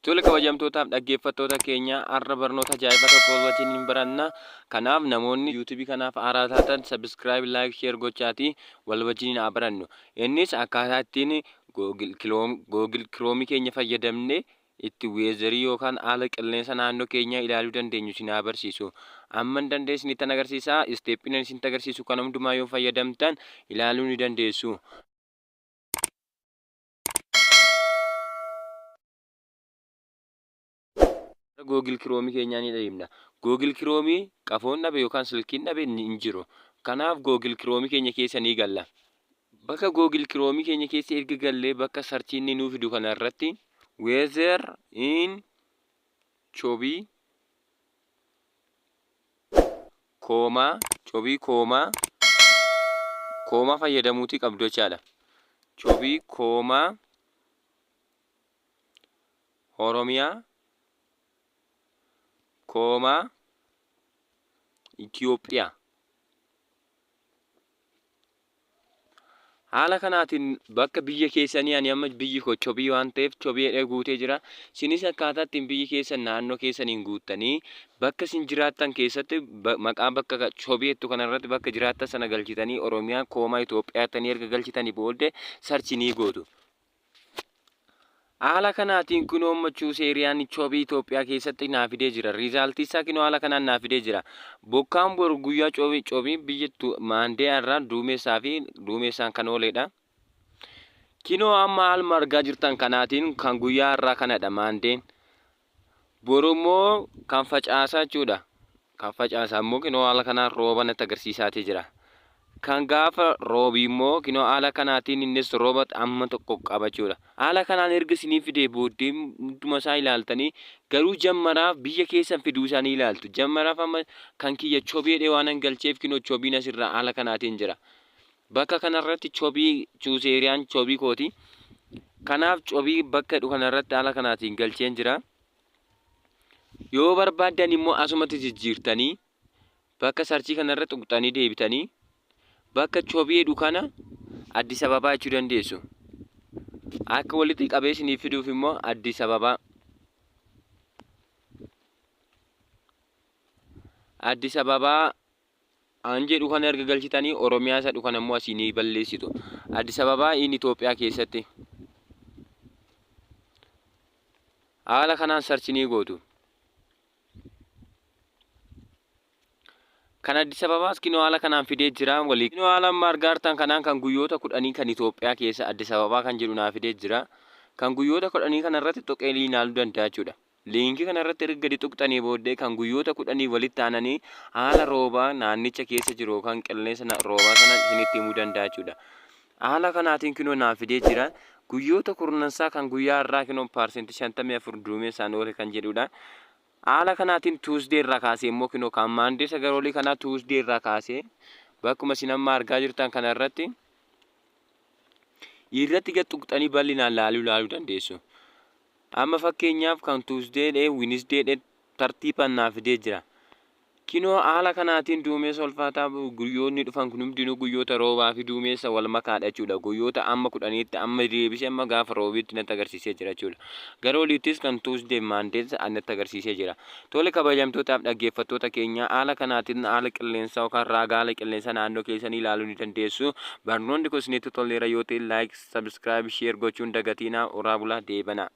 Tole kabajamtootaaf dhaggeeffattoota keenya har'a barnoota ajaa'ibaa tokko wajjin hin baranna. Kanaaf namoonni yuutuubii kanaaf haaraa taatan subscribe, like, share gochaatii wal wajjin haa barannu. Innis akkaataa ittiin Google Chrome keenya fayyadamnee itti weezarii yookaan haala qilleensa naannoo keenyaa ilaaluu dandeenyu isin haa barsiisu. Amman danda'e isinittan agarsiisa. Isteeppiin ani isinitti agarsiisu kan hundumaa yoo fayyadamtan ilaaluu ni dandeessu. Google Chrome keenyaa ni deemna. Google Chrome qafoon dhabe yookaan silkiin dhabe hin jiru. Kanaaf Google Chrome keenya keessa ni galla. Bakka Google Chrome keenya keessa erga gallee bakka sarchii inni nuu fidu kana irratti weather in Chobii koomaa Chobii koomaa koomaa fayyadamuutii qabdu jechaadha. Chobii koomaa Oromiyaa koomaa Itoophiyaa. Haala kanaatiin bakka biyya keessanii ani amma biyyi koo Chobii waan ta'eef Chobii jedhee guutee jira. Isinis akkaataa ittiin biyyi keessan naannoo keessaniin guuttanii bakka isin jiraattan keessatti maqaa bakka Chobii jettu kanarratti bakka jiraattan sana galchitanii Oromiyaa koomaa Itoophiyaa jettanii erga galchitanii booddee sarchi ni gootu. Haala kanaatiin kunoo amma Chuuseeriyaan Choobii Itoophiyaa keessatti naa fidee jira. Riizaaltii isaa kinoo haala kanaan naa fidee jira. Bokkaan boru guyyaa Choobii Choobii biyya Maandeeyaa irraa duumessaa fi duumessaan kan ooledha. Kinoo amma haaluma argaa jirtan kanaatiin kan guyyaa har'aa kanadha Maandeen. Boru immoo kan facaasaa jechuudha. Kan facaasaa immoo kinoo haala kanaan rooba natti agarsiisaatii jira. Kan gaafa roobii immoo kinoo haala kanaatiin innis rooba amma tokko qaba jechuudha. Haala kanaan erga isinii fidee booddee hunduma isaa ilaaltanii garuu jammaraaf biyya keessan fiduu isaa ni ilaaltu. Jammaraaf amma kan kiyya chobii jedhee waanan galcheef kinoo chobiin asirraa haala kanaatiin jira. Bakka kanarratti chobii chuuseeriyaan chobii kooti. Kanaaf cobii bakka jedhu kanarratti haala kanaatiin galcheen jira. Yoo barbaaddan immoo asumatti jijjiirtanii bakka sarchii kanarra tuqxanii deebitanii bakka chobii jedhu kana Addis Ababaa jechuu dandeessu. Akka walitti qabee isiniif fiduuf immoo Addis Ababaa. Addis Ababaa an jedhu kana erga galchitanii Oromiyaa isa jedhu kana immoo asii ni balleessitu. Addis Ababaa in Itoophiyaa keessatti. Haala kanaan sarchi ni gootu. Kan Addis Ababaas kinoo haala kanaan fidee jira. Walii kinoo haala amma argaa jirtan kanaan kan guyyoota kudhanii kan Itoophiyaa keessa Addis Ababaa kan jedhu naa fidee jira. Kan guyyoota kudhanii kana irratti tuqee ilaaluu danda'a jechuudha. Liinkii kana irratti erga gadi tuqxanii booddee kan guyyoota kudhanii walitti aananii haala roobaa naannicha keessa jiru yookaan qilleensa roobaa sana isinitti himuu danda'a jechuudha. Haala kanaatiin kinoo naaf fidee jira. Guyyoota kurnansaa kan guyyaa har'aa kinoo paarsentii 54 duumessaan oole kan jedhudha. Haala kanaatiin Tuusdee irraa kaasee immoo kinoo kan Maandee sagaroolii kanaa Tuusdee irraa kaasee bakkuma isin amma argaa jirtan kana irratti irratti gad tuqxanii bal'inaan laaluu laaluu dandeessu. Amma fakkeenyaaf kan Tuesday dhee Wednesday dhee tartiibaan naa fidee jira. Kinoo haala kanaatiin duumeessa ulfaataa guyyoonni dhufan kun hundinuu guyyoota roobaa fi duumeessa wal makaadha jechuudha. Guyyoota amma kudhaniitti amma deebisee amma gaafa roobiitti natti agarsiisee jira jechuudha. Gara oliittis kan Tuesday Monday natti agarsiisee jira. Tole kabajamtootaaf dhaggeeffattoota keenya haala kanaatiin haala qilleensaa yookaan raaga haala qilleensaa naannoo keessanii ilaaluu ni dandeessu. Barnoonni kun isinitti toleera yoo ta'e like, subscribe, share gochuun dagatiinaa. Horaa bulaa deebanaa.